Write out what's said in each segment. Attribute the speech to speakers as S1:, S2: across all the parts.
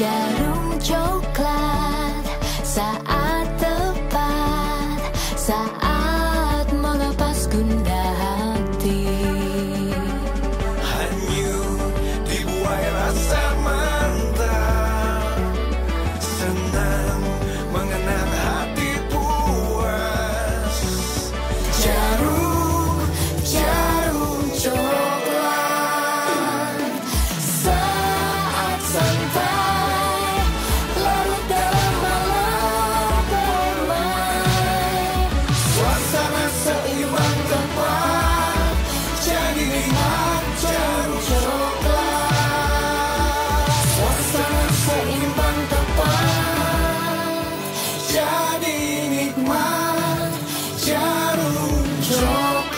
S1: Djarum Coklat, saat tepat, saat melepas gundah hati.
S2: Hanyut dibuai rasa mantap, senang mengenang hati puas.
S1: Djarum, Djarum Coklat, saat santai larut dalam malam permai.
S2: Suasana seimbang tepat, jadi nikmat Djarum Coklat. Suasana seimbang tepat, jadi nikmat Djarum Coklat.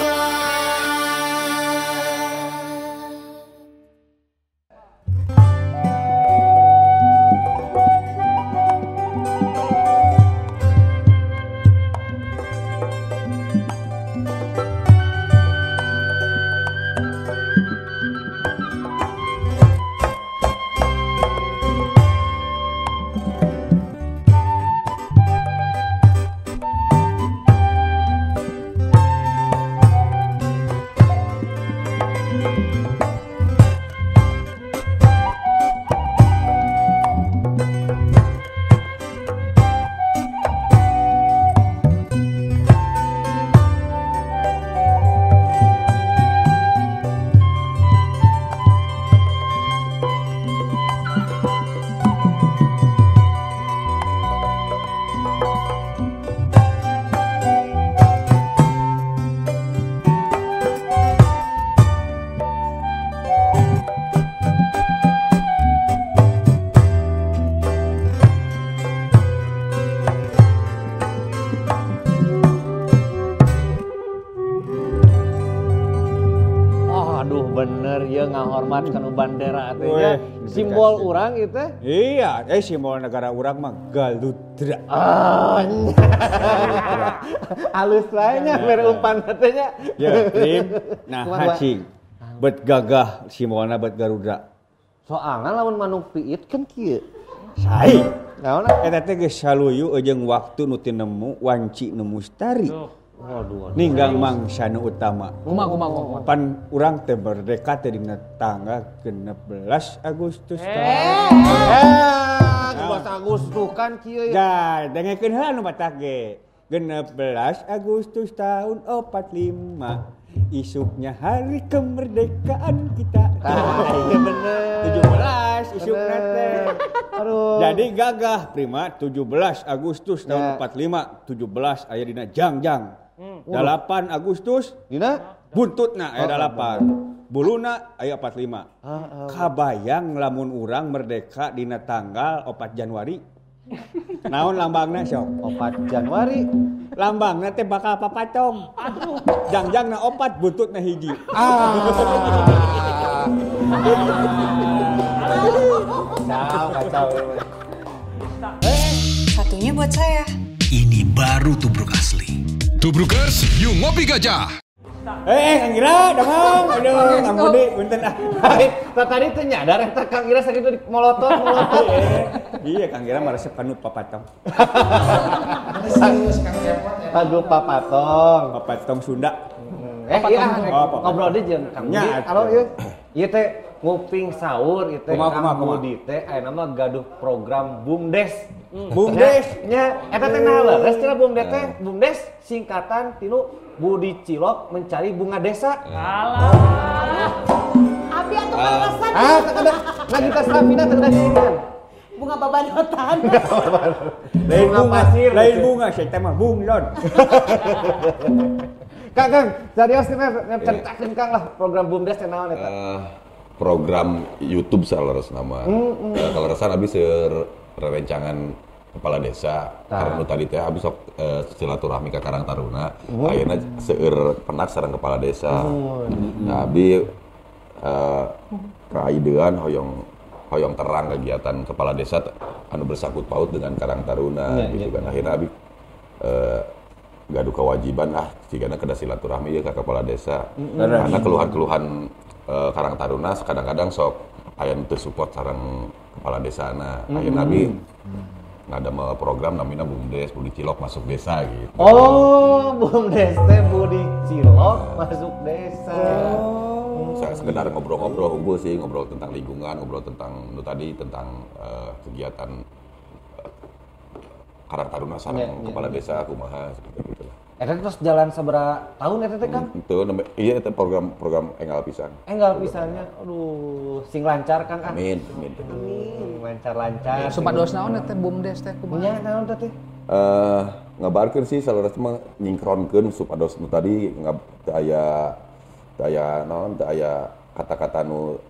S3: Aduh bener ya ngahormat kanu bandera teh nya.
S4: Weh,
S3: Simbol urang itu teh.
S4: Iya, simbol negara urang mah Galudra.
S3: Ah, halus lae nya mere umpan teh nya.
S4: Ya, Prim. Nah,
S3: Kumaha?
S4: hacing. Bet gagah simbolna bet Garuda.
S3: Soalna lamun manuk piit kan kieu.
S4: Sai.
S3: Naon?
S4: Eta teh geus saluyu jeung waktu nu teu nemu wanci nu mustari.
S3: Waduh, waduh.
S4: Ninggang mangsa nu utama.
S5: Kumaha kumaha kumaha.
S4: Pan urang teh merdeka teh dina tanggal 16 Agustus.
S3: Eh, 16 Agustus kan kieu ya.
S4: Ya, dengekeun heula nu batak ge. 16 Agustus tahun 45. Isuknya hari kemerdekaan kita.
S3: Ah, iya bener.
S4: 17 isukna teh.
S3: Aduh.
S4: Jadi gagah prima 17 Agustus tahun
S3: Ya.
S4: 45, 17 aya dina jangjang. 8 Agustus
S3: Dina?
S4: buntutna aya 8. Buluna aya 45. Kabayang lamun urang merdeka dina tanggal 4 Januari. Naon lambangna sok?
S3: 4 Januari.
S4: Lambangna teh bakal papatong. Aduh. Jangjangna 4, buntutna 1.
S3: Ah. Kacau, kacau.
S6: Satunya buat saya.
S2: Ini baru tubruk asli.
S7: Tubrukers, yuk ngopi gajah.
S4: Kang Ira, damang. Aduh, Kang Budi, punten ah.
S3: Tadi teu nyadar eta Kang Ira sakitu di molotot, molotot.
S4: Iya, Kang Ira mah resep kanu papatong.
S3: Lagu papatong.
S4: Papatong Sunda.
S3: Iya,
S4: Oh, papatong.
S3: ngobrol di jeung Kang Budi.
S4: Nya,
S3: Halo, ieu. Ieu teh nguping sahur ieu teh
S4: Kumaha,
S3: Kang
S4: kumaha, kumaha.
S3: Budi teh ayeuna mah gaduh program BUMDes.
S4: BUMDes.
S3: Nya, eta teh naha leres cenah BUMDes teh? BUMDes singkatan tinu Budi Cilok mencari bunga desa.
S8: Abi atuh kaleresan.
S3: Ah, teu kada Nagita Slavina teu kada ngiringan.
S8: Bunga babanotan.
S4: Lain
S3: Bunga
S4: bunga,
S3: pasir
S4: lain
S3: gitu.
S4: bunga, saya teh mah bunglon.
S3: Kang, Kang, serius nih, ceritakeun Kang lah program BUMDes teh naon eta?
S9: Program YouTube saleres nama. Kaleresan abi seur rerencangan kepala desa. Karena nu tadi teh abi sok silaturahmi ka Karang Taruna. Ayeuna seueur penak sareng kepala desa. Nah, abi kaidean hoyong terang kegiatan kepala desa anu bersangkut paut dengan Karang Taruna gitu kan. Akhirnya abi gaduh kewajiban jigana kedah silaturahmi ieu ka kepala desa. Karena keluhan-keluhan Karang Taruna kadang-kadang sok aya nu teu support sareng kepala desana. Ayeuna abi ngadamel program namina BUMDes Budi Cilok masuk desa gitu.
S3: Oh, BUMDes teh Budi Cilok masuk desa.
S9: Oh. Saya sekedar ngobrol-ngobrol unggul sih, ngobrol tentang lingkungan, ngobrol tentang nu tadi tentang kegiatan Karang Taruna sareng kepala desa kumaha seperti itu lah.
S3: Eta terus jalan sabaraha tahun eta teh Kang?
S9: Itu iya eta program enggal pisan.
S3: Enggal pisannya. Aduh, sing lancar Kang.
S9: Amin, amin.
S3: Amin. Lancar-lancar.
S5: Supados naon eta BUMDes teh kumaha?
S3: Nya naon teh?
S9: Ngabarkeun sih salarasna mah nyingkronkeun supados nu tadi teu aya naon teu aya kata-kata nu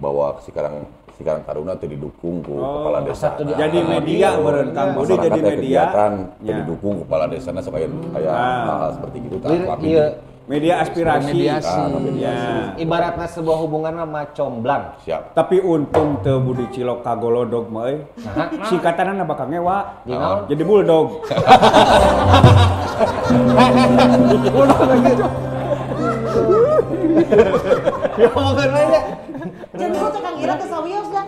S9: bahwa si Karang Taruna teu didukung ku kepala desa.
S4: Jadi media meureun Kang Budi jadi media.
S9: Kegiatan teu didukung kepala desana sok aya hal-hal seperti gitu tah.
S3: Iya.
S4: Media aspirasi.
S3: Ibaratna sebuah hubungan mah comblang.
S9: Siap.
S4: Tapi untung teu Budi Cilok kagolodog mah euy. Singkatanna bakal ngewa. Jadi bulldog.
S3: Bulldog lagi. Ya bukan aja.
S8: Jeung teh Kang Ira teh sawios lah.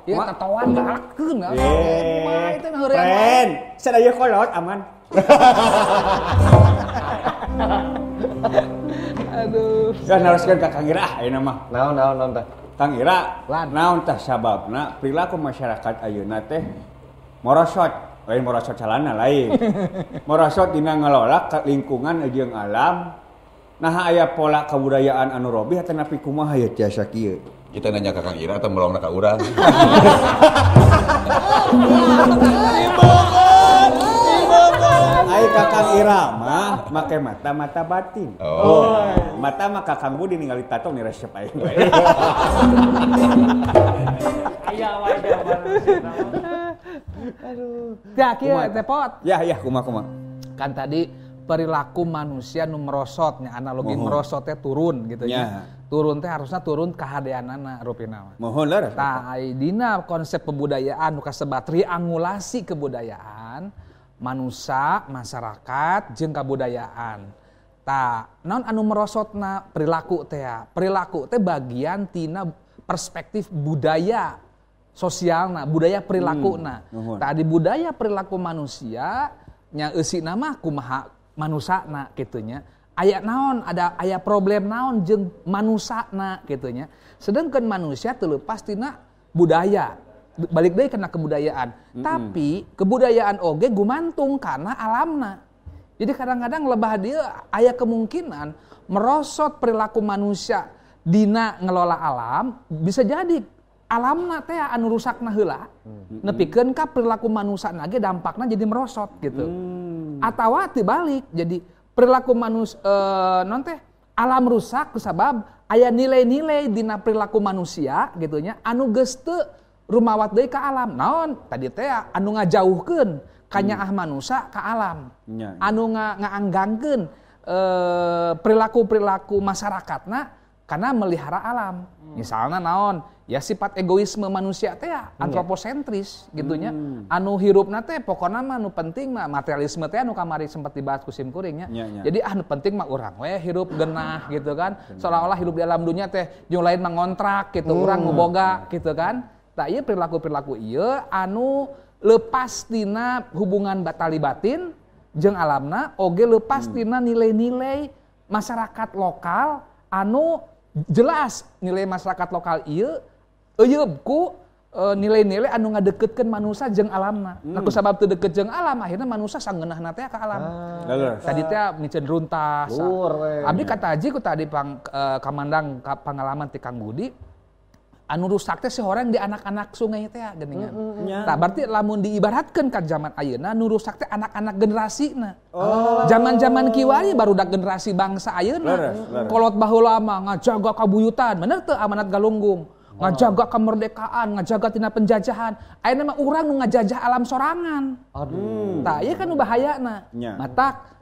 S5: Ieu tatoan galakeun. Kumaha itu heureun.
S4: Keren. Sadaya kolot aman.
S5: Aduh.
S4: Kan naroskeun ka Kang Ira ayeuna mah.
S3: Naon tah?
S4: Kang Ira, naon tah sababna perilaku masyarakat ayeuna teh morosot. Lain morosot calana lain. Morosot dina ngelola lingkungan jeung alam. Nah aya pola kebudayaan anu robih atau napi kumaha ya tiasa kieu.
S9: Kita nanya ke Kang Ira atau melongna ka urang.
S4: Ai ka Kang Ira mah make mata-mata batin.
S9: Oh.
S4: Mata mah ka Kang Budi ningali tato ni resep aing bae.
S3: Aya wae jawaban. Aduh.
S5: Ya kieu teh pot.
S4: Ya ya kumaha.
S5: Kan tadi perilaku manusia nu merosotnya analogi merosotnya turun gitu ya. Turun teh harusnya turun kahadeanana rupina mah.
S4: Mohon leres.
S5: Tah dina konsep kebudayaan nu kasebat triangulasi kebudayaan manusia, masyarakat jeung kabudayaan. Tah naon anu merosotna perilaku teh. Perilaku teh bagian tina perspektif budaya sosialna, budaya perilakuna. Tah di budaya perilaku manusia nya eusina mah kumaha manusana kitunya aya naon ada aya problem naon jeung manusana kitunya sedangkan manusia teu leupas tina budaya balik deui kana kebudayaan tapi kebudayaan oge gumantung kana alamna jadi kadang-kadang lebah dieu aya kemungkinan merosot perilaku manusia dina ngelola alam bisa jadi alamna teh anu rusakna heula nepikeun ka perilaku manusia ge dampakna jadi merosot gitu. Atawa tibalik jadi perilaku manusia non teh alam rusak kusabab aya nilai-nilai dina perilaku manusia gitu nya anu geus teu rumawat deui ka alam. Naon tadi teh anu ngajauhkeun kanyaah manusia ka alam. Anu ngaanggangkeun perilaku-perilaku masyarakatna karena melihara alam. Misalnya naon ya sifat egoisme manusia teh antroposentris gitunya. Anu hirupna teh pokona mah nu penting mah materialisme teh anu kamari sempat dibahas ku sim kuring nya. Jadi anu penting mah urang we hirup genah gitu kan. Seolah-olah hidup di alam dunia teh jeung lain mah ngontrak gitu, urang nu boga gitu kan. Tah ieu perilaku-perilaku ieu anu lepas tina hubungan batali batin jeung alamna oge lepas tina nilai-nilai masyarakat lokal anu jelas nilai masyarakat lokal ieu euyeub ku nilai-nilai anu ngadeketkeun manusia jeung alamna. Nah ku sabab teu deket jeung alam akhirna manusia sangeunahna teh ka alam. Tadi teh miceun runtah. Abdi kata haji ku tadi pang kamandang pangalaman ti Kang Budi anu rusak teh sihoreng di anak-anak sungai teh geuningan. Tah berarti lamun diibaratkeun ka zaman ayeuna nu rusak teh anak-anak generasina. Zaman-zaman kiwari barudak generasi bangsa ayeuna. Kolot baheula mah ngajaga kabuyutan, bener teu amanat Galunggung. Ngajaga kemerdekaan, ngajaga tina penjajahan. Ayeuna mah urang nu ngajajah alam sorangan. Aduh. Tah ieu kan nu bahayana.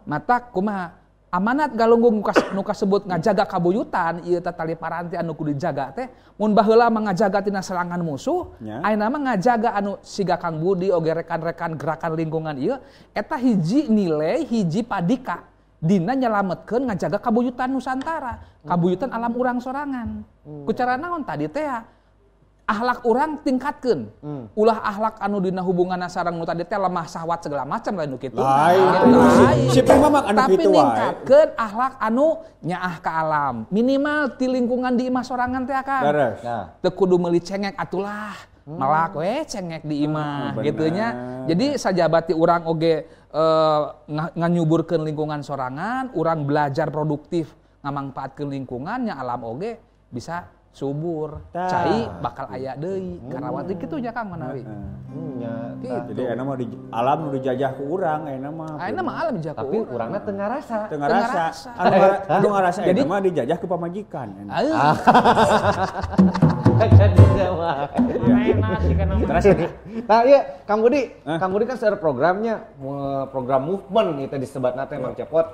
S5: Matak kumaha? Amanat Galunggung nu kasebut ngajaga kabuyutan ieu teh tali paranti anu kudu dijaga teh mun baheula mah ngajaga tina serangan musuh ayeuna mah ngajaga anu siga Kang Budi oge rekan-rekan gerakan lingkungan ieu eta hiji nilai hiji padika dina nyelametkeun ngajaga kabuyutan Nusantara kabuyutan alam urang sorangan ku cara naon tadi teh Ahlak urang tingkatkeun. Ulah ahlak anu dina hubunganna sareng nu tadi teh lemah sahwat segala macam lain nu kitu.
S4: Lain. Si Prima mah anu
S5: tapi
S4: kitu wae.
S5: Ningkatkeun ahlak anu nyaah ka alam. Minimal ti lingkungan di imah sorangan teh Akang.
S4: Nah.
S5: Teu kudu meuli cengek atulah. Melak we cengek di imah gitu nya. Jadi sajabati urang oge nganyuburkeun lingkungan sorangan, urang belajar produktif ngamangpaatkeun lingkungan nya alam oge bisa subur, cai bakal aya deui, karawat deui kitu nya Kang manawi.
S3: Nya.
S5: Gitu.
S4: Jadi ayeuna mah di alam nu dijajah ku urang ayeuna mah.
S5: Ayeuna mah alam dijajah ku
S3: tapi
S5: urang.
S3: Urangna teu ngarasa.
S4: Teu ngarasa. Anu ngarasa ayeuna mah dijajah ku pamajikan.
S3: Nah iya, Kang Budi, Kang Budi kan seueur programnya, program movement itu disebutna teh Mang Cepot.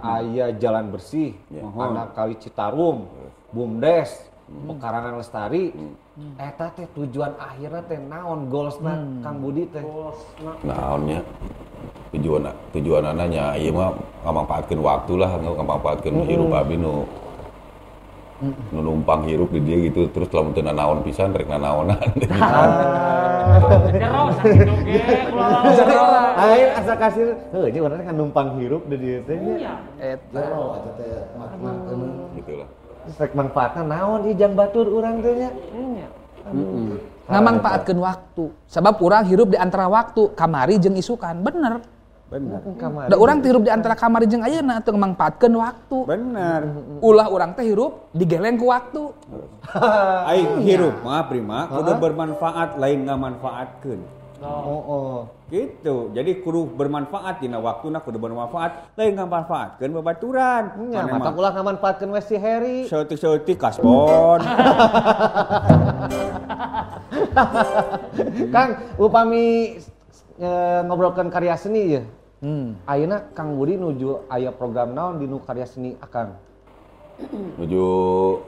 S3: Aya jalan bersih, anak kali Citarum, BUMDes, Pekarangan Lestari. Eta teh tujuan akhirnya teh naon goalsna Kang Budi teh?
S9: Naonnya? Tujuanana nya ieu mah ngamangpaatkeun waktu lah, ngamangpaatkeun hirup abi nu numpang hirup di dia gitu, terus lamun teu nanaon pisan rek nanaonan.
S6: Jero sakit oge ulah.
S3: Jero. Aing asa kasir, heuh ieu urang kan numpang hirup di dieu teh nya.
S5: Eta.
S3: Jero eta teh makna
S9: gitulah.
S3: Terus rek mangpaatna naon ieu jang batur urang teh nya.
S5: Ngamangpaatkeun waktu. Sabab urang hirup di antara waktu kamari jeung isukan, bener.
S4: Bener.
S5: Da urang teh hirup di antara kamari jeung ayeuna teu ngmangpaatkeun waktu.
S4: Bener.
S5: Ulah urang teh hirup digeleng ku waktu.
S4: Aing hirup mah Prima kudu bermanfaat lain ngamanfaatkeun.
S3: Oh.
S4: Gitu. Jadi kudu bermanfaat dina waktuna kudu bermanfaat lain ngamanfaatkeun babaturan.
S3: Nya mata ulah ngamanfaatkeun we si Heri.
S4: Saeutik-saeutik kasbon.
S3: Kang, upami ngobrolkeun karya seni ya. Ayeuna Kang Budi nuju aya program naon di nu karya seni Akang?
S9: Nuju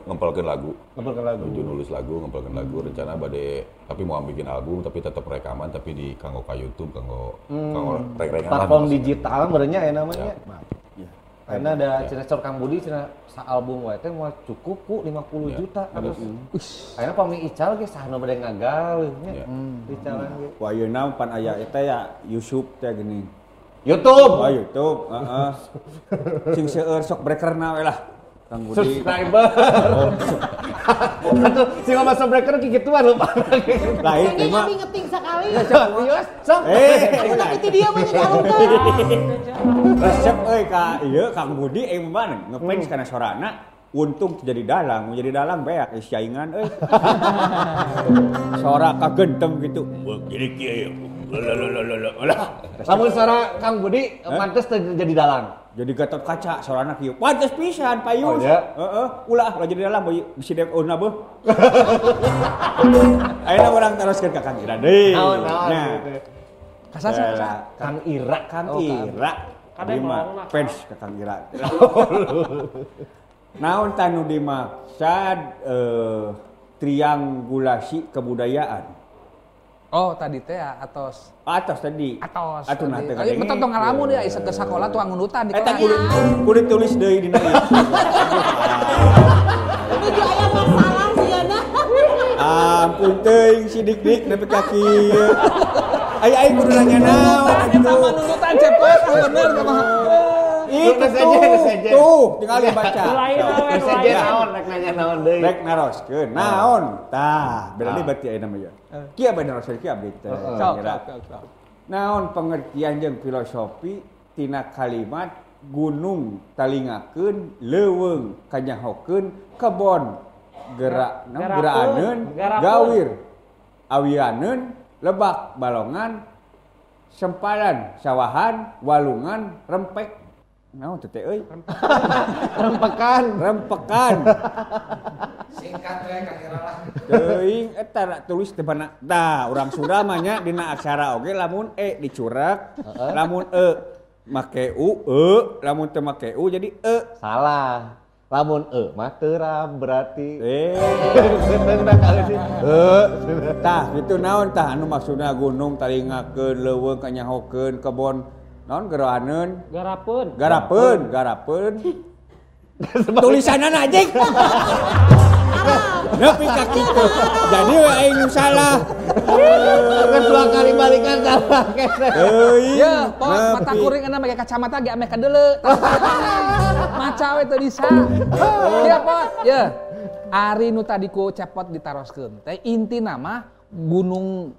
S9: ngempelkeun lagu.
S3: Ngempelkeun lagu.
S9: Nuju nulis lagu, ngempelkeun lagu rencana bade tapi mau bikin album tapi tetap rekaman tapi di kanggo ka YouTube, kanggo kanggo rek-rekan.
S3: Platform digital berenya ya namanya.
S4: Ya.
S3: Karena ada cenah cor Kang Budi cenah sa album wae teh moal cukup ku 50 juta terus. Ayeuna pami ical ge saha nu bade ngagal nya. Icalan ge.
S4: Wah ayeuna pan aya eta ya Yusuf teh geuning.
S3: YouTube.
S4: Oh YouTube, heeh. Sing seueur sok breakerna we lah. Kang Budi.
S3: Subscriber. Atuh sing ngomong subscriber ki gituan lupa.
S4: Lain
S8: terima. Kayaknya ngeting sekali.
S3: Serius? Sok.
S8: Aku tapi ti dia mah nyalungkeun.
S4: Resep euy ka ieu Kang Budi euy mah ngefans kana sorana. Untung jadi dalang, jadi dalang beak saingan euy. Sora kagentem gitu. Jadi kieu. Lah.
S3: Lamun sora Kang Budi pantes teu jadi dalang.
S4: Jadi Gatot Kaca sorana kieu. Pantes pisan payus.
S3: Oh, ya?
S4: Heeh, ulah ulah jadi dalang beuh bisi deuna beuh. Ayeuna urang teruskeun ka Kang Ira deui.
S3: Naon naon.
S4: Nah,
S5: Kasa
S3: Kang Ira,
S4: Kang Ira.
S6: Kabeh
S4: Lima fans ka Kang Ira. Naon tanu dimaksud triangulasi kebudayaan?
S5: Oh tadi teh atos.
S4: Atos tadi.
S5: Atos.
S4: Atuh nah teh
S5: kadenge. Betul tong ngalamun ya isa ke sakola tuang ngundutan di
S4: kelas. Eta kudu tulis deui dina ieu.
S8: Nuju aya masalah sieuna.
S4: Ampun teuing si dik-dik nepi ka kieu. Ai ai kudu nanya naon
S5: atuh. Eta mah nundutan cepet bener kumaha.
S4: Itu tuh, tinggal dibaca.
S3: Sejen naon rek nanya naon deui.
S4: Rek naroskeun naon. Tah, berarti berarti aya nama ieu. Kieu bae naroskeun kieu abdi teh. Naon pengertian jeung filosofi tina kalimat gunung talingakeun, leuweung kanyahokeun, kebon gerak geraaneun, gawir awianeun, lebak balongan, sempalan sawahan, walungan, rempek. Naon teh euy?
S3: Rempekan,
S4: rempekan.
S5: Singkat we Kang Ira lah.
S4: Teuing eta tulis teh bana. Tah, urang Sunda mah nya dina aksara oge lamun e dicurak, lamun e make u e, lamun teu make u jadi e.
S3: Salah. Lamun e mah teuram berarti.
S4: Tah, kitu naon tah anu maksudna gunung talingakeun, leuweung kanyahokeun, kebon naon gerahaneun?
S6: Garapeun.
S4: Garapeun, garapeun. Tulisanana anjing. Nepi ka kitu. Jadi we aing nu salah.
S3: Kan dua kali balikan salah.
S4: Euy.
S5: Ya, pot mata kuring euna make kacamata ge ameh kadeuleu. Maca we teu bisa. Ya, pot. Ya. Ari nu tadi ku Cepot ditaroskeun teh intina mah gunung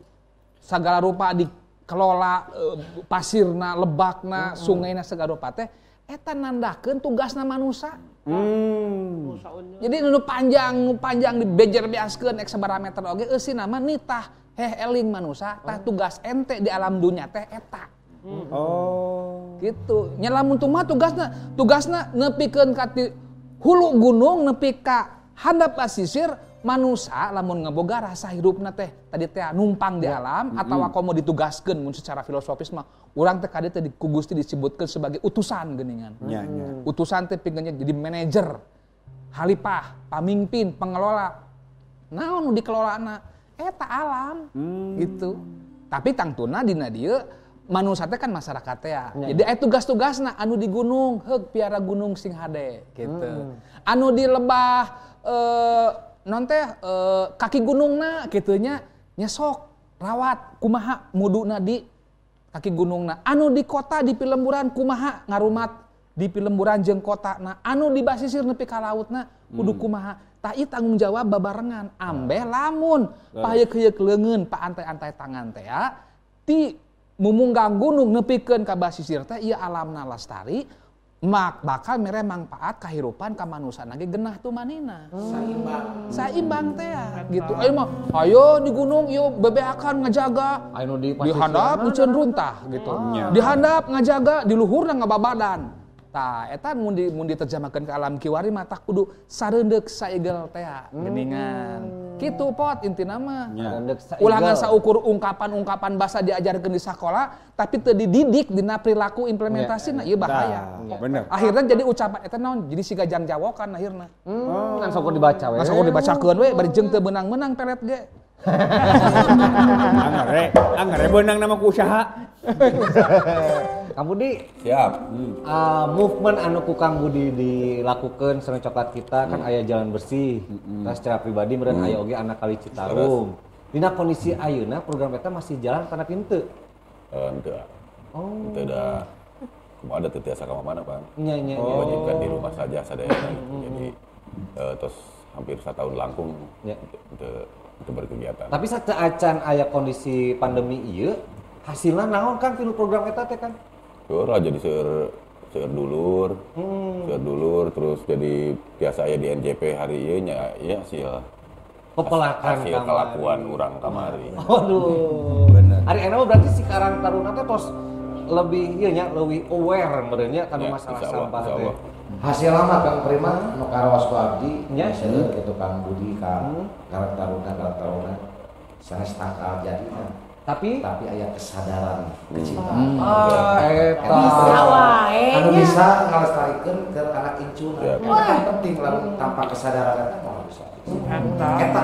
S5: sagala rupa dikelola pasirna, lebakna, sungaina segala rupa teh eta nandakeun tugasna manusa. Jadi nu panjang dibejer beaskeun ek sabaraha meter oge eusina mah nitah heh eling manusa tah tugas ente di alam dunya teh eta.
S4: Oh.
S5: Gitu. Nya lamun mah tugasna nepikeun ka hulu gunung nepi ka handap pasisir manusa lamun ngeboga rasa hirupna teh tadi teh numpang di alam atawa komo ditugaskeun mun secara filosofis mah urang teh kadi teh ku Gusti disebutkeun sebagai utusan geuningan.
S4: Nya.
S5: Utusan teh pinggeunya jadi manajer, halipah, pamimpin, pengelola. Naon nu dikelolana? Eta alam gitu. Tapi tangtuna dina dieu manusa teh kan masyarakat teh. Jadi aya tugas-tugasna anu di gunung heug piara gunung sing hade gitu. Anu di lebah non teh kaki gunungna kitu nya nyesok rawat kumaha muduna di kaki gunungna, anu di kota di pilemburan kumaha ngarumat di pilemburan jeung kotana, anu di basisir nepi ka lautna kudu kumaha. Tah ieu tanggung jawab babarengan ambeh lamun payeuk-heuyeuk leungeun paantai-antai tangan teh ti mumunggang gunung nepikeun ka basisir teh ieu alamna lestari mak bakal mere mangpaat kahirupan ka manusana ge genah tumanina. Saimbang. Saimbang teh ya, gitu. Ayo mah ayo di gunung ieu bebeakan ngajaga.
S3: Ayo di
S5: handap uceun runtah gitu. Di handap ngajaga, di luhurna ngababadan. Tah eta mun diterjemahkeun ke alam kiwari mah tah kudu sareundeuk saigel teh geuningan. Kitu pot intina mah. Ulangan saukur ungkapan-ungkapan basa diajarkeun di sakola tapi teu dididik dina perilaku implementasina ieu bahaya.
S4: Bener.
S5: Akhirnya jadi ucapan eta naon jadi siga jangjawokan akhirna.
S3: Ngan saukur dibaca we.
S5: Ngan saukur dibacakeun we bari jeung teu meunang-meunang pelet ge.
S4: Angere beunang nama ku usaha.
S3: Kang Budi.
S9: Siap.
S3: Movement anu ku Kang Budi dilakukan sareng coklat kita kan aya jalan bersih. Terus secara pribadi meureun aya oge anak kali Citarum. Dina kondisi ayeuna program eta masih jalan kana henteu?
S9: Henteu. Oh. Henteu da kumaha da teu tiasa ka mana Pak.
S3: Nya nya.
S9: Diwajibkan di rumah saja sadayana gitu. Jadi terus hampir setahun langkung teu berkegiatan.
S3: Tapi sateuacan aya kondisi pandemi ieu hasilna naon Kang tilu program eta teh Kang?
S9: Lah jadi seueur dulur. Seueur dulur terus jadi biasa aya di NJP hari ieu nya ieu hasil
S3: pepelakan
S9: hasil kelakuan urang kamari.
S3: Aduh.
S4: Bener.
S3: Ari enak berarti si Karang Taruna teh tos lebih ieu nya leuwih aware meureun nya kana masalah sampah teh.
S10: Hasil lama Kang Prima nu karaos ku abdi nya seueur kitu Kang Budi ka Karang Taruna sanes tangkal jadina.
S3: Tapi
S10: aya kesadaran kecintaan.
S3: Eta.
S8: Bisa wae.
S10: Anu bisa ngalestarikeun ke anak incuna. Eta kan penting lamun tanpa kesadaran eta moal bisa. Eta.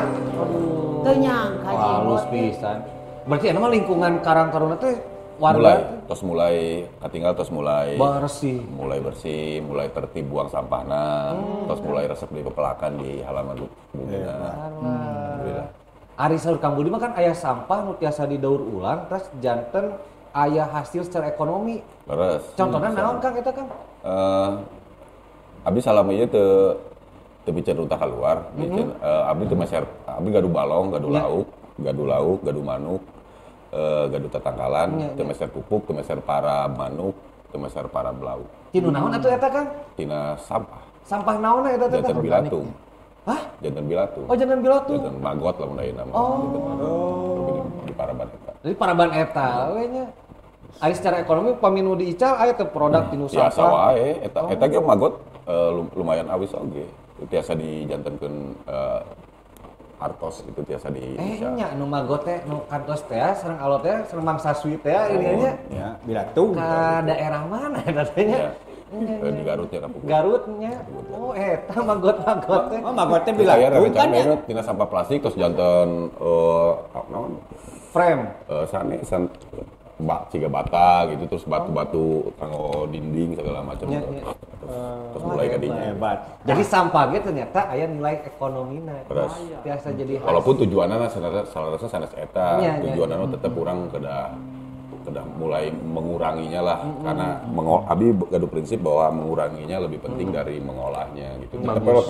S8: Teu nyangka
S3: halus pisan. Berarti eta mah lingkungan Karang Taruna teh warga
S9: mulai katinggal tos mulai
S3: bersih.
S9: Mulai bersih, mulai tertib buang sampahna, tos mulai resep di pepelakan di halaman bumina. Alhamdulillah.
S3: Ari saur Kang Budi mah kan aya sampah nu tiasa didaur ulang terus janten aya hasil secara ekonomi.
S9: Leres.
S3: Contohna naon Kang eta Kang?
S9: Abdi salama ieu teu bican runtah keluar, abdi teu meser, abdi gaduh balong, gaduh lauk, gaduh manuk, gaduh tatangkalan, teu meser pupuk, teu meser para manuk, teu meser para belauk.
S3: Tina naon atuh eta Kang?
S9: Tina sampah.
S3: Sampah naon eta teh?
S9: Janten bilatung.
S3: Hah?
S9: Janten bilatung.
S3: Oh, janten bilatung.
S9: Janten magot lah mun ayeuna mah.
S3: Oh.
S9: Di paraban eta.
S3: Jadi paraban eta we nya. Ari secara ekonomi paminu diical aya teh produk tinu sampah.
S9: Biasa wae eta eta ge magot lumayan awis oge. Tiasa dijantenkeun artos itu tiasa di
S3: nya nu magot teh nu kantos teh sareng alot teh sareng mangsa sweet teh ieu nya.
S4: Ya, bilatung.
S3: Ka daerah mana eta teh nya?
S9: Di Garutnya kapungkur.
S3: Garutnya. Oh, eta magot-magot teh.
S4: Oh, magot teh bilatung kan ya.
S9: Tina sampah plastik terus janten naon?
S3: Frame.
S9: Sane san siga bata gitu terus batu-batu kanggo dinding segala macam. Terus mulai ka dinya.
S4: Hebat.
S3: Jadi sampah ge ternyata aya nilai ekonomina. Biasa jadi
S9: walaupun tujuanna salah sanes eta, tujuanna tetep urang kedah mulai menguranginya lah karena abi gaduh prinsip bahwa menguranginya lebih penting dari mengolahnya gitu. Tapi kalau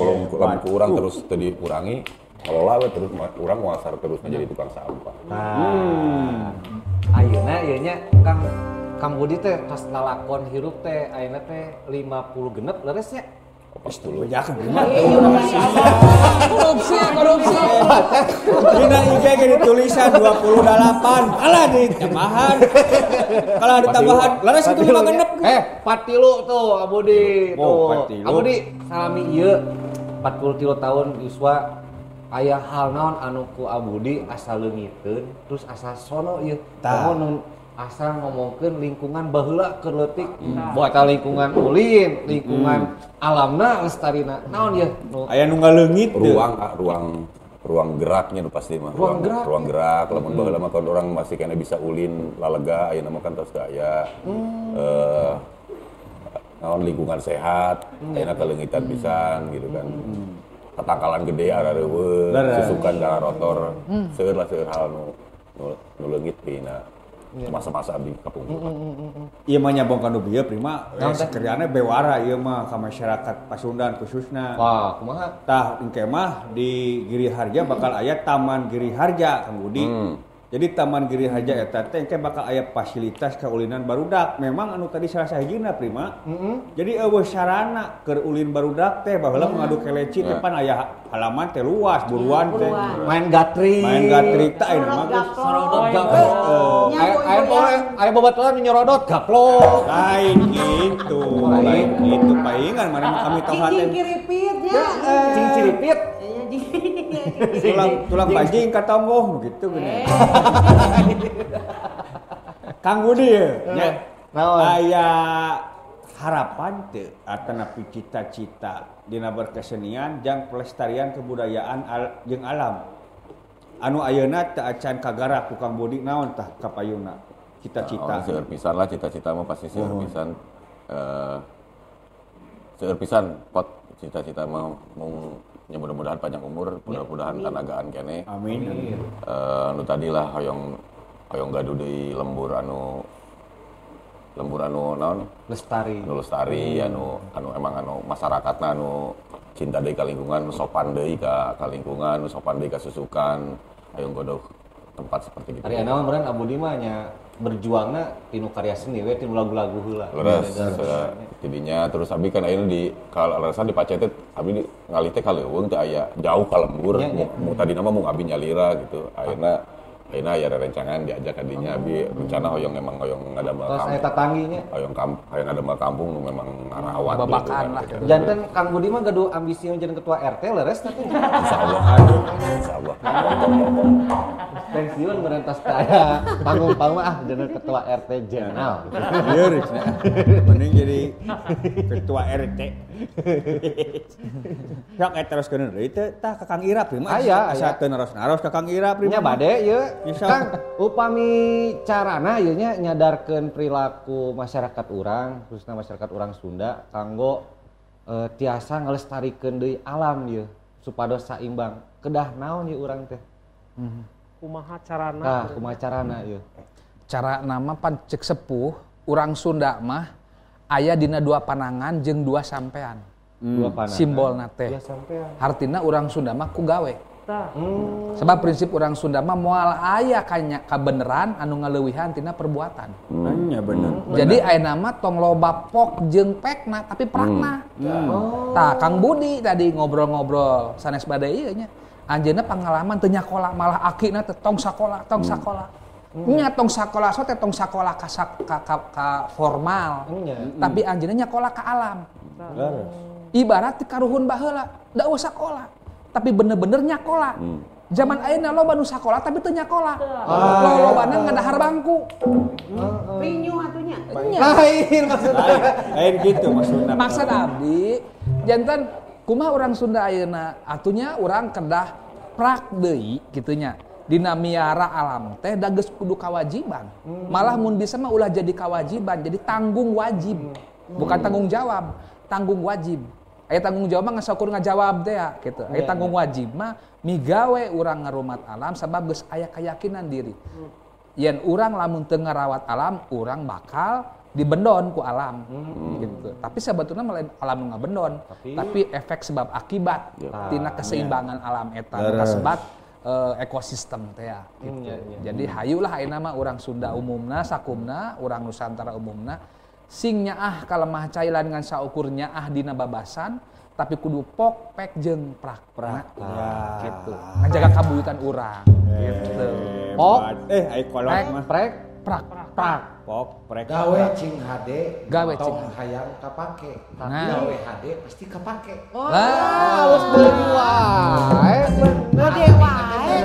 S9: kurang terus teu dikurangi, ngelola we terus urang moal terus menjadi tukang sampah.
S3: Nah. Ayeuna ieu nya Kang Budi teh tos lalakon hirup teh ayeuna teh 50 genep leres nya.
S9: 40.
S5: Korupsi.
S4: Dina IG ge ditulisan 28. Alah ditambahan. Kalau ditambahan leres itu 5 genep.
S3: 43 tuh Abudi tuh. Abudi salami ieu 43 tahun yuswa aya hal naon anu ku Abudi asa leungiteun terus asa sono ieu. Naon asal ngomongkeun lingkungan baheula keur leutik. Buat lingkungan ulin, lingkungan alamna lestarina. Naon ieu?
S4: Aya nu ngaleungit
S9: ruang geraknya nu pasti mah. Ruang gerak lamun baheula mah kan urang masih kena bisa ulin lalega ayeuna mah kan tos teu aya. Naon lingkungan sehat, ayeuna kaleungitan pisan gitu kan. Tatangkalan gede arareuweut, susukan ka rotor. Seueur lah seueur hal nu leungit dina masa-masa abdi kapungkur.
S4: Ieu mah nyabong ka nu bieu prima sakeryana bewara ieu mah ka masyarakat Pasundan khususna.
S3: Wah, kumaha?
S4: Tah engke mah di Giri Harja bakal aya Taman Giri Harja Kang Budi. Jadi Taman Giri Harja eta teh engke bakal aya fasilitas kaulinan barudak. Memang anu tadi salah sahijina prima. Jadi eueuh sarana keur ulin barudak teh baheula ngadu keleci teh pan aya halaman teh luas buruan teh. Main gatrik teh ayeuna mah geus
S3: sorodot gaplok. Aya babaturan nyorodot gaplok.
S4: Lain gitu. Lain gitu paingan mana mah kami tahu
S8: teh. Cingciripit nya.
S3: Cingciripit.
S4: Tulang bajing ka tonggoh gitu gini. Kang Budi ya. Aya harapan teu atanapi cita-cita dina berkesenian jang pelestarian kebudayaan jeung alam. Anu ayeuna teu acan kagarap ku Kang Budi naon tah kapayuna cita-cita.
S9: Seueur pisan lah cita-cita mah pasti seueur pisan. Seueur pisan pot cita-cita mah mung ya mudah-mudahan panjang umur, mudah-mudahan tanagaan kene.
S4: Amin.
S9: Nu tadi lah hoyong gaduh deui lembur anu naon?
S3: Lestari.
S9: Anu lestari, anu emang anu masyarakatna anu cinta deui ka lingkungan, nu sopan deui ka lingkungan, nu sopan deui ka susukan, hoyong gaduh tempat seperti gitu.
S3: Ari anu meureun Abudi mah nya berjuangna tinu karya seni we tinu lagu-lagu heula.
S9: Leres. Tidinya terus abi kan ayeuna di kaleresan di Pacetet abi ngalih teh ka leuweung teu aya jauh ka lembur. Mu tadina mah mung abi nyalira gitu. Ayeuna aya rerencangan diajak ka dinya abi rencana hoyong emang hoyong ngadamel kampung.
S3: Terus aya tatangginya.
S9: Hoyong ngadamel kampung nu memang ngarawat
S5: babakan lah.
S3: Janten Kang Budi mah gaduh ambisi jadi ketua RT leres teh.
S9: Insyaallah. Aduh, insyaallah.
S3: Pensiun merentas kaya panggung-panggung ah jadi ketua RT jenderal.
S4: Lieur mending jadi ketua RT. Sok eta teruskeun deui teh tah ka Kang Ira prima.
S3: Aya
S4: asa teu naros-naros ka Kang Ira prima.
S3: Nya bade ieu. Kang upami carana ieu nya nyadarkeun perilaku masyarakat urang, khususna masyarakat urang Sunda kanggo tiasa ngalestarikeun deui alam ieu supados saimbang. Kedah naon ieu urang teh?
S6: Kumaha carana?
S3: Tah, kumaha carana ieu?
S5: Cara nama pan cek sepuh urang Sunda mah aya dina dua panangan jeung dua sampean.
S3: Dua panangan.
S5: Simbolna teh.
S3: Dua sampean.
S5: Hartina urang Sunda mah ku gawe. Sebab prinsip urang Sunda mah moal aya kabeneran anu ngaleuwihan tina perbuatan.
S4: Nya bener.
S5: Jadi ayeuna mah tong loba pok jeung pekna tapi prakna. Tah Kang Budi tadi ngobrol-ngobrol sanes bade ieu nya. Anjeunna pengalaman teu nyakola malah akina teh tong sakola, tong sakola. Nya tong sakola so teh tong sakola ka formal. Tapi anjeunna nyakola ka alam. Ibarat ti karuhun baheula, da eueuh sakola. Tapi bener-bener nyakola. Zaman ayeuna loba nu sakola tapi teu nyakola. Lolobana ngadahar bangku.
S8: Rinyuh atuh nya.
S3: Lain maksudna.
S4: Lain gitu maksudna.
S5: Maksud abdi janten kumaha urang Sunda ayeuna atunya urang kedah prak deui kitu nya. Dina miara alam teh da geus kudu kawajiban. Malah mun bisa mah ulah jadi kawajiban, jadi tanggung wajib. Bukan tanggung jawab, tanggung wajib. Aya tanggung jawab mah ngasaukur ngajawab teh ya gitu. Aya tanggung wajib mah migawe urang ngarumat alam sabab geus aya keyakinan diri. Yen urang lamun teu ngarawat alam, urang bakal dibendon ku alam gitu. Tapi sebetulnya lain alam nu ngabendon, tapi efek sebab akibat tina keseimbangan alam eta kasebat ekosistem teh ya gitu. Jadi hayulah ayeuna mah urang Sunda umumna sakumna, urang Nusantara umumna sing nyaah ka lemah cai lain ngan saukur nyaah dina babasan tapi kudu pok pek jeung prak prak gitu. Ngajaga kabuyutan urang gitu.
S3: Pok
S4: ai kolot mah
S3: prek prak prak
S4: pok prek
S10: gawe cing hade
S5: gawe cing
S10: hayang kapake tapi gawe hade pasti kapake.
S3: Lah halus deui wae bener
S8: gede wae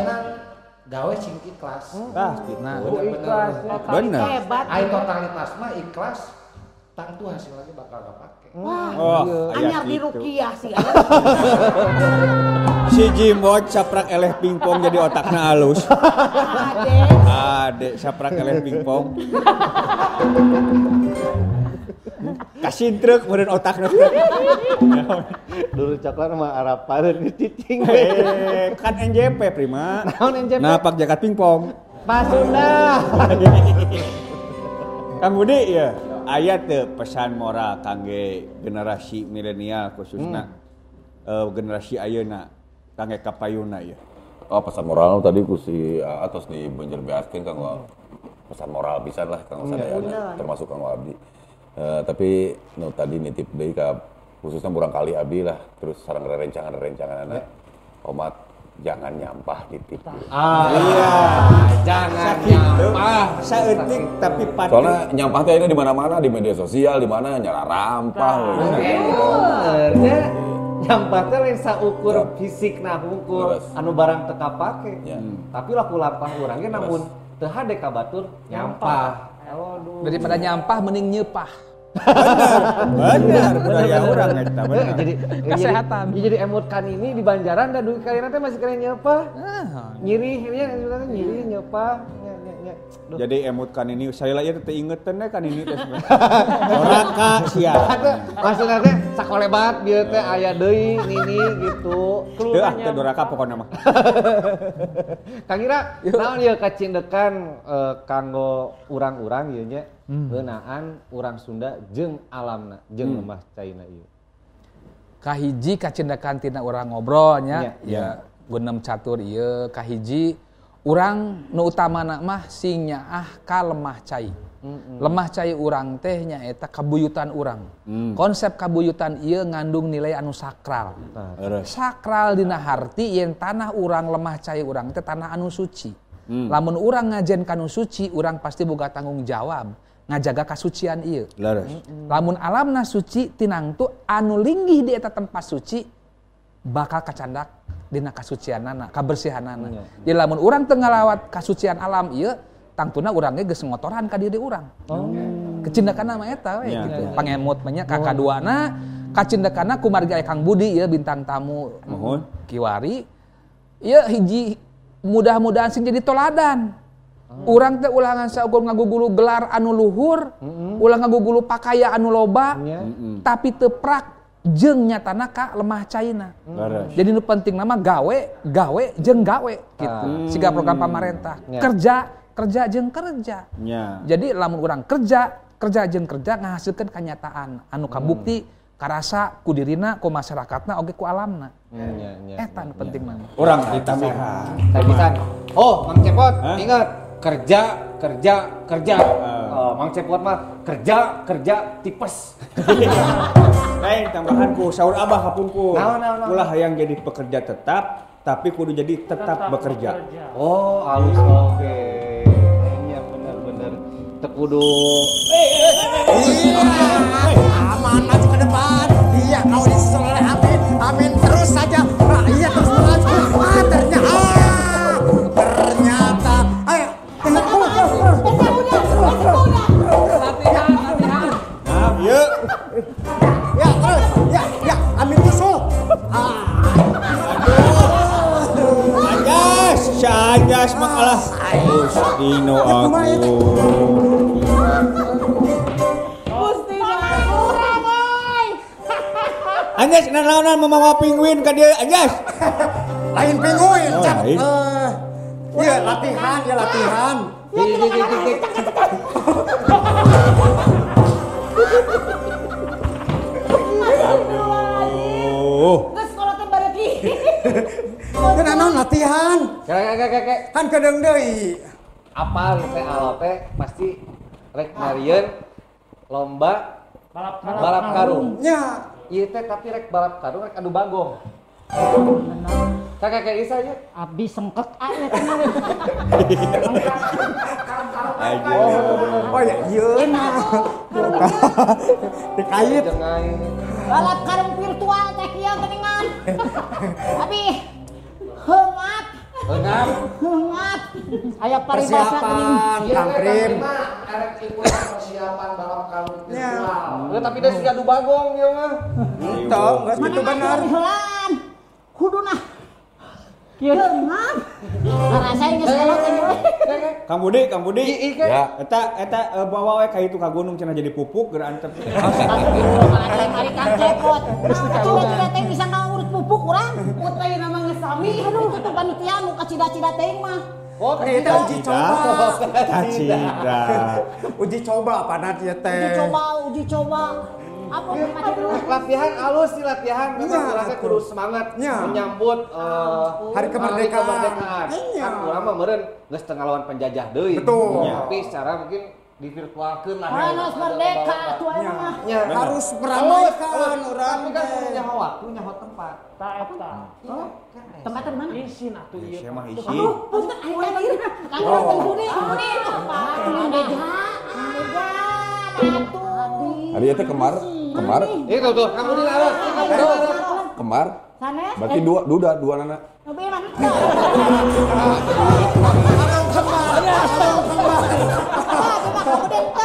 S10: gawe cing ikhlas.
S4: Tah gitu.
S5: Nah,
S3: ikhlas.
S4: Bener.
S10: Ai totalitas mah ikhlas tangtu hasil lagi bakal kapake.
S8: Wah, anyar di rukiah sih.
S4: Si Jimbot saprak eleh pingpong jadi otakna halus. Ade saprak eleh pingpong. Kasintrek meureun otakna.
S3: Dulu coklat mah arapareun cicing.
S4: Kan NJP prima.
S3: Naon NJP?
S4: Napak jakat pingpong.
S3: Pasunda.
S4: Kang Budi ya. Aya teu pesan moral kangge generasi milenial khususna generasi ayeuna kangge kapayuna ya.
S9: Oh pesan moral tadi ku si atos di Banjarbeaskeun kanggo pesan moral pisan lah kanggo sadayana termasuk kanggo abdi. Tapi nu tadi nitip deui ka khususnya murang kali abdi lah terus sareng rerencangan-rerencanganana omat jangan nyampah ditip.
S4: Iya,
S3: jangan nyampah.
S4: Saeutik tapi pati.
S9: Soalnya nyampah teh di mana-mana di media sosial di mana nyala rampah.
S3: Bener. Nyampah teh lain saukur fisik nah ukur anu barang teu kapake. Tapi laku lampah urang ge namun teu hade ka batur nyampah. Aduh.
S5: Daripada nyampah mending nyeupah.
S4: Bener, budaya urang eta bener.
S3: Jadi kesehatan. Jadi emut kan ini di Banjaran dan duit kalian teh masih kena nyeupah. Nyirih nya sebenarnya nyirih nyeupah.
S4: Jadi emut kan ini saya lah ieu teh ingeteun kan ini teh sebenarnya. Doraka sia.
S3: Maksudna teh sakolebat bieu teh aya deui nini gitu.
S4: Teu ah teu doraka pokona mah.
S3: Kang Ira, naon ieu kacindekan kanggo urang-urang ieu nya ngeunaan urang Sunda jeung alamna, jeung lemah caina ieu.
S5: Kahiji kacindekan tina urang ngobrol nya, ya gunem catur ieu kahiji urang nu utamana mah sing nyaah ka lemah cai. Lemah cai urang teh nyaeta kabuyutan urang. Konsep kabuyutan ieu ngandung nilai anu sakral. Sakral dina harti yen tanah urang lemah cai urang teh tanah anu suci. Lamun urang ngajen kanu suci, urang pasti boga tanggung jawab ngajaga kasucian ieu. Lamun alamna suci tinangtu anu linggih di eta tempat suci bakal kacandak dina kasucianana, kabersihanana. Jadi lamun urang teu ngalawat kasucian alam ieu, tangtuna urang ge geus ngotoran ka diri urang. Kecindakanna mah eta we gitu. Pangemut mah nya ka kaduana, kacindakana kumargi aya Kang Budi ieu bintang tamu kiwari. Ieu hiji mudah-mudahan sing jadi toladan. Urang teh ulah ngan saukur ngagugulu gelar anu luhur, ulah ngagugulu pakaya anu loba, tapi teu prak jeung nyatana ka lemah caina. Jadi nu penting nama gawe, gawe jeung gawe gitu. Siga program pamarentah. Kerja, kerja jeung kerja. Jadi lamun urang kerja, kerja jeung kerja ngahasilkeun kanyataan anu kabukti karasa ku dirina, ku masyarakatna oge ku alamna. Eta nu penting mah.
S4: Urang ditambahan.
S3: Pisan. Oh, Mang Cepot, ingat kerja, kerja, kerja. Mang Cepot mah kerja, kerja, tipes.
S4: Lain tambahan ku saur abah kapungkur. Ulah hayang jadi pekerja tetap, tapi kudu jadi tetap bekerja.
S3: Oh, alus oke. Iya bener-bener. Teu kudu.
S2: Aman maju ke depan. Iya, kau disusul oleh Amin. Amin terus saja. Iya terus maju. Ah, ternyata. Ternyata. Ayo,
S5: Latihan, latihan.
S4: Nah, yuk.
S2: Ya, terus. Ya, ya, Amin susul.
S4: Aduh. Ajas, ajas mah kalah. Gustino aku.
S8: Gustino aku.
S4: Anjas nanaonan mamawa penguin ka dieu Anjas.
S2: Lain penguin, Cap. Iya latihan, ya latihan.
S8: Geus kolot teh bareuki.
S2: Kan naon latihan?
S3: Kayak
S2: kan kedeung deui.
S3: Apal teh alo teh pasti rek marieun lomba balap karung.
S2: Nya.
S3: Ieu teh tapi rek balap karung rek adu bagong. Kakek kayak Isa aja.
S8: Abdi sengkek aja teh.
S2: Oh ya ieu nah. Dikait.
S8: Balap karung virtual teh kieu geuningan. Abi heungap.
S3: Heungap.
S8: Heungap. Aya paribasa geuning.
S2: Kang Prim.
S3: Erek ikutan persiapan balap karung virtual. Tapi da si adu bagong ieu mah.
S2: Entong, geus kitu bener.
S8: Kuduna. Heungap. Ngarasain geus kolot teh.
S4: Kang Budi, Kang Budi.
S9: Ya.
S4: Eta bawa we ka itu ka gunung cenah jadi pupuk geura antep.
S8: Astagfirullahaladzim, ari Kang Cepot. Cida-cida teh bisa ngurut pupuk urang.
S11: Ut ayeuna mah geus sami.
S8: Aduh, itu tuh panitia nu kacida-cida teuing mah.
S3: Oh,
S2: kita uji coba.
S4: Kacida.
S2: Uji coba apa ieu teh?
S8: Uji coba, uji coba. Apa
S3: latihan alus sih latihan memang urang kudu semangat menyambut
S2: hari kemerdekaan.
S3: Kan urang mah meureun geus teu ngalawan penjajah deui.
S2: Betul.
S3: Tapi secara mungkin divirtualkeun lah.
S8: Harus merdeka tuh emang mah.
S2: Harus meramaikan urang.
S3: Tapi kan kudu nyaho waktu, nyaho tempat.
S6: Tah eta.
S8: Tempat di mana?
S6: Isin atuh ieu.
S4: Sia mah isin.
S8: Aduh, punten aya teh. Kang Budi, Budi. Beja. Atuh.
S9: Ari eta kemar.
S3: Itu tuh, kamu di laut.
S9: Kemar.
S8: Sanes.
S9: Berarti dua duda dua nana.
S8: Tapi mana?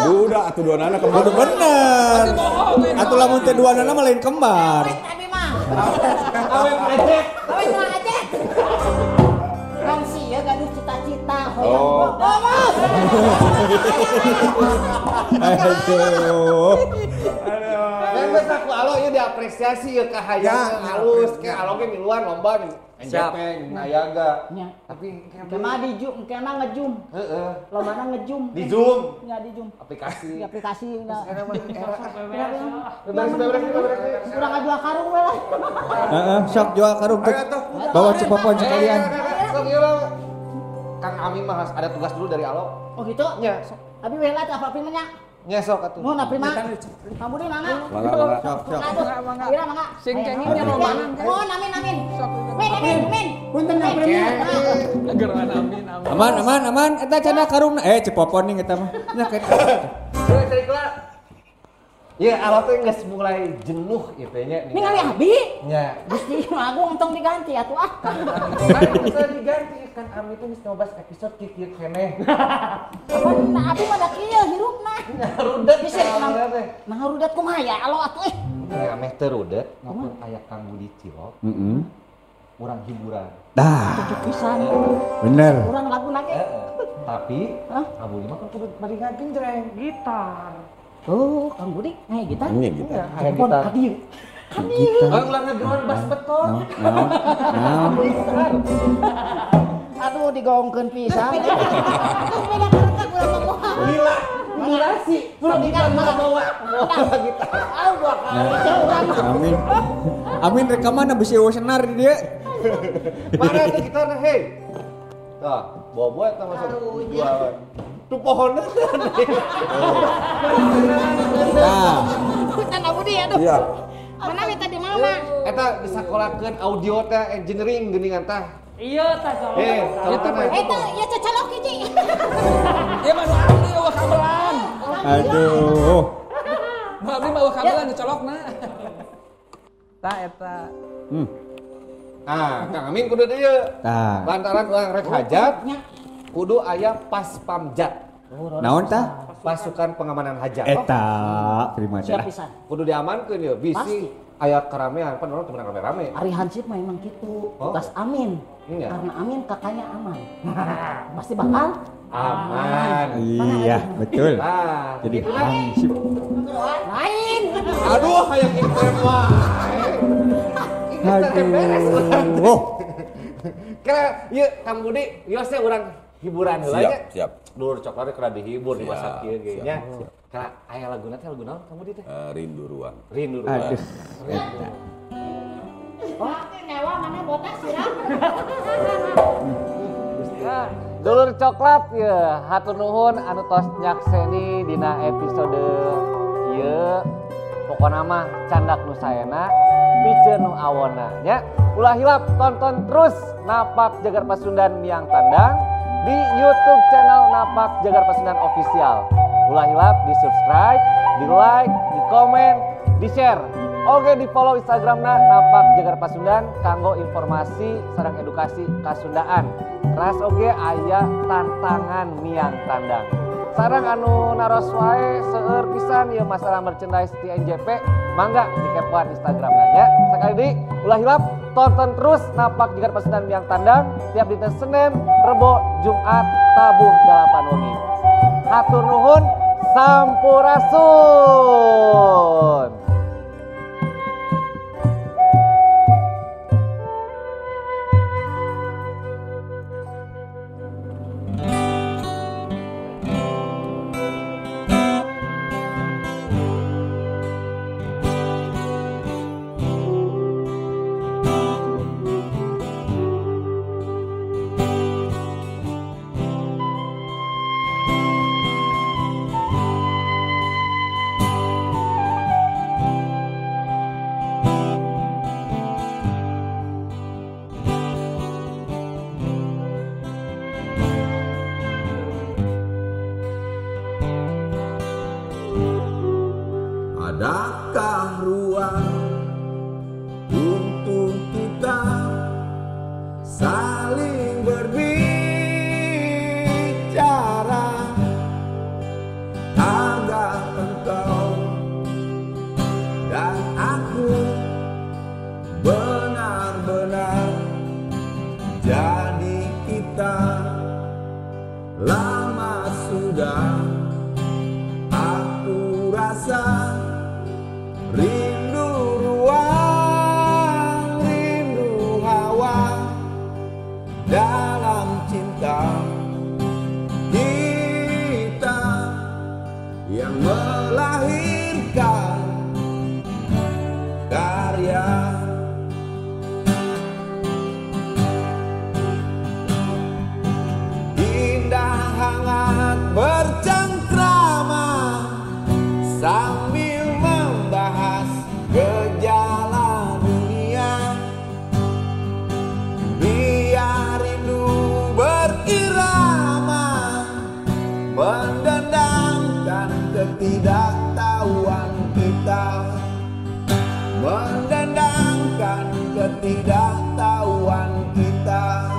S9: Duda atuh dua nana kembar.
S4: Aduh bener. Atuh lamun teh dua nana mah lain kembar.
S8: Abi mah.
S3: Awe ngajek.
S8: Awe ngajek. Kan sia gaduh cita-cita hoyong. Bos.
S4: Aduh.
S3: Geus aku alo ieu diapresiasi ieu kahayang halus ke alo ge miluan lomba nih. NJP Nayaga. Tapi
S8: engke mah di Zoom, engke mah nge-zoom.
S3: Heeh.
S8: Lombana nge-zoom.
S3: Di Zoom.
S8: Nya di Zoom.
S3: Aplikasi.
S8: Di aplikasi.
S3: Beres.
S8: Urang ngajual karung we lah.
S4: Heeh, sok jual karung tuh. Bawa cepopon sekalian.
S3: Sok ieu lah. Kang Amin mah harus ada tugas dulu dari alo.
S8: Oh gitu?
S3: Nya.
S8: Abi we lah apa mah nya?
S3: Nya sok atuh.
S8: Nuhun abdi mah. Kamu di mangga.
S9: Mangga.
S4: Sok sok.
S8: Mangga mangga.
S5: Sing cengingnya lobanan.
S8: Nuhun amin amin. Min amin min.
S2: Punten abdi.
S5: Geran amin amin.
S4: Aman aman aman eta cenah karungna cepopon ning eta mah. Nya kitu.
S3: Cari Ya, alo teh geus mulai jenuh ieu teh nya.
S8: Ningali abi?
S3: Nya.
S8: Gusti Agung entong diganti atuh ah.
S3: Kan bisa diganti kan Ami teh geus 15 episode kieu keneh.
S8: Pan abi mah da kieu hirupna.
S3: Rudet
S8: bisa nah rudet kumaha ya alo atuh eh.
S3: Nya ameh teu rudet ngapun aya Kang Budi Cilok.
S4: Heeh.
S3: Urang hiburan.
S4: Dah.
S8: Cocok pisan.
S4: Bener.
S8: Urang laguna ge.
S3: Tapi Kang Budi mah kan kudu bari ngagenjreng
S6: gitar.
S8: Oh, Kang Budi, aya gitar?
S9: Iya, gitar.
S3: Aya gitar.
S8: Ka dieu. Ka dieu.
S3: Oh, ulah ngegeroan bass beton.
S4: Naon?
S8: Aduh, digongkeun pisan. Terus beda kereta urang mah moal.
S3: Gila. Durasi. Gitar malah bawa gitar.
S8: Ah, gua kali urang.
S4: Amin. Amin rek ka mana bisi eueuh senar di dieu.
S3: Mana tuh gitarna, hei? Tah, bawa-bawa eta masuk jualan. Tuh pohonnya.
S4: Nah,
S8: Punten Budi aduh.
S9: Iya.
S8: Mana we tadi mama?
S3: Eta disakolakeun audio teh engineering geuningan tah.
S6: Iya tah colok.
S8: Eta ieu cocok hiji.
S5: Ieu mah nu abdi eueuh kabelan.
S4: Aduh.
S5: Nu abdi mah eueuh kabelan dicolokna. Tah eta.
S3: Ah, Kang Amin kudu deui.
S4: Tah.
S3: Lantaran urang rek hajat. Kudu aya Paspamjat.
S4: Naon tah?
S3: Pasukan pengamanan hajat.
S4: Eta, prima
S8: Siap pisan.
S3: Kudu diamankeun ya, bisi Aya keramean pan urang teu meunang rame-rame.
S8: Ari hansip mah emang gitu.
S3: Oh.
S8: Tugas Amin.
S3: Iya.
S8: Karena Amin kakaknya aman. Pasti bakal
S3: aman.
S4: Iya, betul.
S3: Nah,
S4: jadi hansip.
S8: Lain.
S3: Aduh, hayang inframe wae. Ini beres urang. Kira ieu Kang Budi, ieu teh urang hiburan heula nya.
S9: Siap, siap.
S3: Dulur coklat kena dihibur di masa kieu ge nya. Kira aya laguna teh lagu naon Kang Budi teh?
S9: Rindu Ruang.
S3: Rindu Ruang.
S4: Aduh. Eta.
S8: Oh, nyewa mana botak sirah.
S3: Dulur coklat ya, hatur nuhun anu tos nyakseni dina episode ieu. Pokona mah candak nu saena, piceun nu awona nya. Ulah hilap tonton terus Napak Jagar Pasundan Miang Tandang di YouTube channel Napak Jagar Pasundan Official. Ulah hilap di subscribe, di like, di komen, di share. Oke, di follow Instagramna Napak Jagar Pasundan kanggo informasi sareng edukasi kasundaan. Teras oge aya tantangan miang tandang. Sareng anu naros wae seueur pisan ieu masalah merchandise di NJP, mangga dikepoan Instagramna nya. Sekali deui ulah hilap tonton terus Napak Jagar Pasundan Miang Tandang tiap dinten Senin, Rebo, Jumat, tabuh 8 wengi. Hatur nuhun, sampurasun.
S9: Adakah ruang untuk kita saling berbicara agar engkau dan aku benar-benar jadi kita? Lama sudah aku rasa rindu ruang, rindu hawa dalam cinta kita yang melahirkan karya. Indah hangat bercengkrama sambil membahas gejala dunia, biar rindu berirama mendendangkan ketidaktahuan kita, mendendangkan ketidaktahuan kita.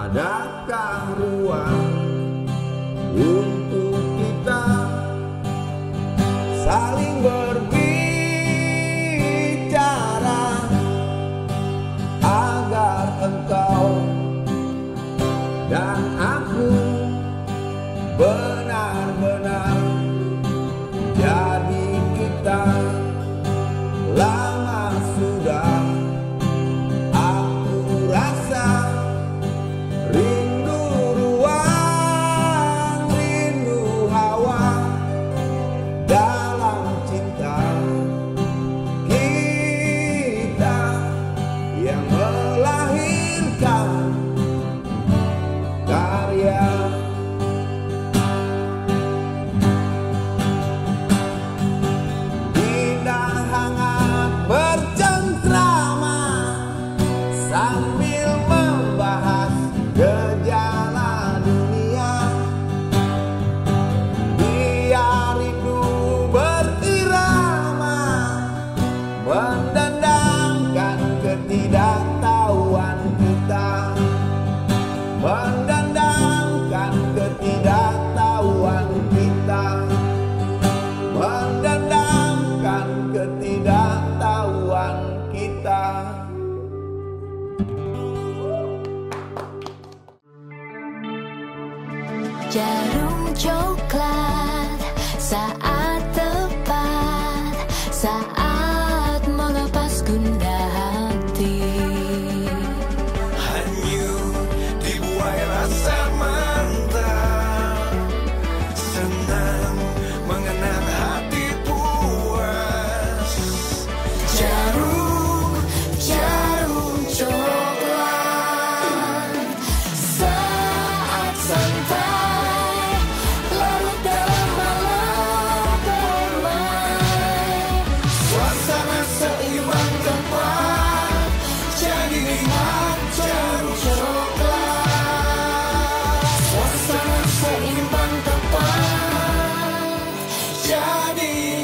S9: Adakah ruang untuk kita saling berbicara agar engkau dan aku benar-benar jadi kita? Lama sudah aku rasa rindu ruang, rindu hawa dalam cinta kita yang melahirkan karya. Indah hangat
S1: Jarum coklat saat tepat, saat melepas gundah hati.
S12: Hanyut dibuai rasa mantap, senang mengenang hati puas.
S1: Jarum, jarum coklat. Saat santai, larut dalam malam permai.
S12: Suasana seimbang tepat, jadi nikmat jarum coklat. Suasana seimbang tepat, jadi